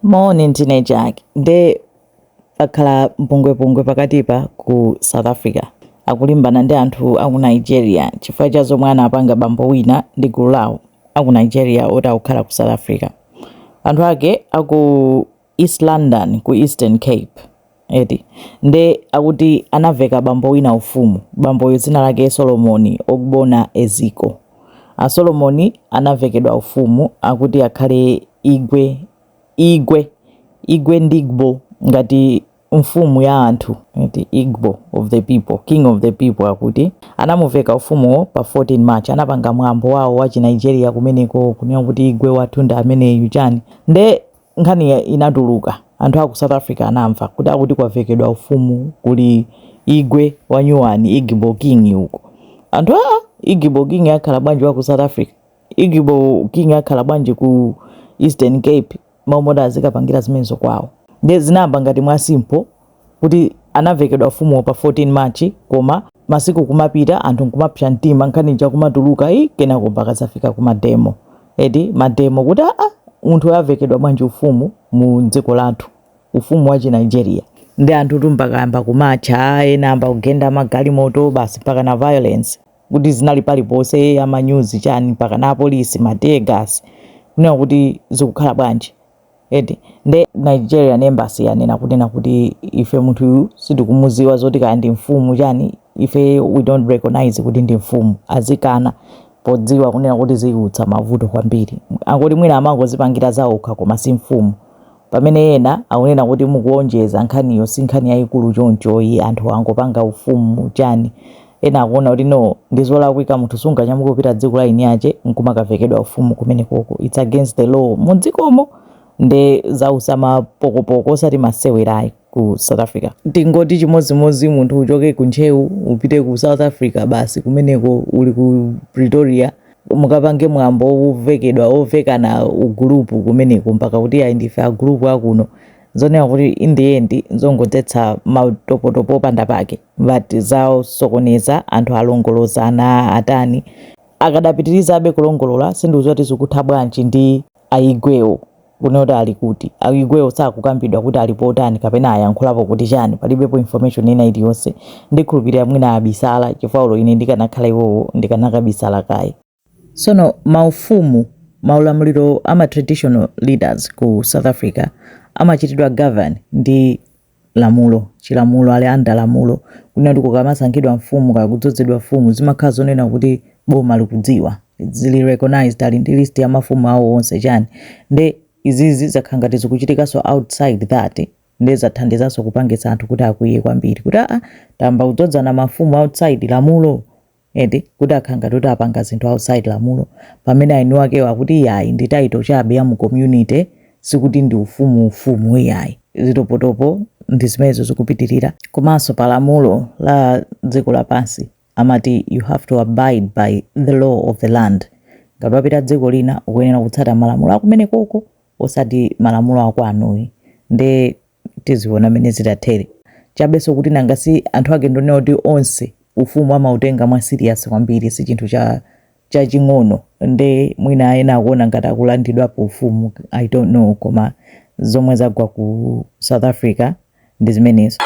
Moni, ndine Jack. Nde pakhala mpungwepungwe pakatipa ku South Africa, akulimbana ndi anthu aku Nigeria chifukwa cha zomwe anapanga bambo wina ndi gulu lawo aku Nigeria oti akukhala ku South Africa. Anthu ake aku East London ku Eastern Cape, eti? Nde akuti anaveka bambo wina ufumu. Bamboyo dzina lake Solomoni Ogbonna Eziko. A Solomoni anavekedwa ufumu, akuti akhale Igwe, Igwe, Igwe Ndigbo, ngati mfumu ya anthu, eti? Igbo of the people, king of the people. Akuti anamuveka ufumuwo pa 14 March. Anapanga mwambo wawo wa Chinigeria kumeneko, kunena kuti igwe wathu ndi ameneyu, chani. Nde nkhani inatuluka, anthu aku South Africa anamva kuti akuti kwavekedwa ufumu, kuli igwe wa nyuwani, Igbo king uko. Anthu, aa, Igbo king akhala bwanji wa ku South Africa? Igbo king akhala bwanji ku Eastern Cape? Maumoti azikapangira zimenezo kwawo. Nde zinayamba ngati mwa simple kuti anavekedwa ufumuwo pa 14 March, koma masiku kumapita, anthu nkumapsa mtima, nkhani ija kumatuluka i kenako mpaka zafika ku mademo, eti? Mademo kuti aa, munthu avekedwa bwanji ufumu mu dziko lathu, ufumu wa Chinigeria? Ndi anthu tumpakayamba kumatcha, ena amba kugenda magalimoto, basi mpaka na violence, kuti zinali paliponse, amanyuzi, chani, mpaka na apolisi, ma tear gas, kunena kuti zikukhala bwanji, eti? Nde Nigerian Embassy yanena kunena kuti ife munthuyu sitikumuziwa, zoti kaya ndi mfumu chani, ife we don't recognize kuti ndi mfumu. Azikana podziwa kunena kuti zikutsa mavuto kwambiri. Akuti mwina amangozipangira zawokha, koma si mfumu. Pamene ena akunena kuti mukuonjeza, nkhaniyo si nkhani yayikulu chonchoyi, anthu angopanga ufumu, chani. Ena akuona kuti no, ndi zolakwika, munthu sunganyamuke kupita dziko la eni ache nkumakavekedwa ufumu kumenekoko, it's against the law mudzikomo. Nde zautsa mapokopoko osati masewerayi ku South Africa. Tingoti chimodzimodzi munthu uchoke ku Ntcheu upite ku South Africa, basi kumeneko uli ku Pretoria, mukapange mwambo wovekedwa, wovekana ugulupu kumeneko, mpaka kuti ayi, ndife agulupu akuno. Zonena kuti in the end zongodzetsa matopotopo opanda pake, but zasokoneza, anthu alongolozana, atani. Akadapitirizabe kulongolola, sindikudziwa kuti zikutha bwanji ndi aigwewo, kunena kuti ali kuti. Aigwewo sakukambidwa kuti ali potani kapena ayankhulapo kuti chani, palibepo information ina iliyonse. Ndikhulupirira mwina abisala, chifukwa ulo ine ndikanakhala iwowo ndikanakabisala kaye. Sono maufumu, maulamuliro ama traditional leaders ku South Africa amachitidwa govern ndi lamulo, chilamulo, ali under lamulo, kunena kuti kukamasankhidwa mfumu kaya kudzozedwa mfumu, zimakhala zonena kuti boma likudziwa, zili recognized, ali ndi list ya mafumu awo onse, chani. Nde izizi zakhala ngati zikuchitikanso outside that, nde zathandizanso kupangitsa anthu kuti akwiye kwambiri kuti aa, tamba kudzozana mafumu outside lamulo, eti? Kuti akhala ngati kuti apanga zinthu outside lamulo, pamene eni wakewo akuti iyayi, ndi title chabe ya mu community, sikuti ndi ufumu ufumu iyayi. Zitopotopo ndi zimenezo zikupitirira. Komanso pa lamulo la dziko lapansi amati you have to abide by the law of the land. Ngati wapita dziko lina, ukuyenera kutsata malamulo akumenekoko, osati malamulo akwanuyi. Nde tiziona mmene zitathere. Chabenso kuti nanga si anthu ake, ndonena kuti onse ufumu amautenga mwa serious kwambiri, si chinthu cha chaching'ono. Nde mwina ena akuona ngati akulandidwapo ufumu, I don't know, koma zomwe zagwa ku South Africa ndi zimenezo.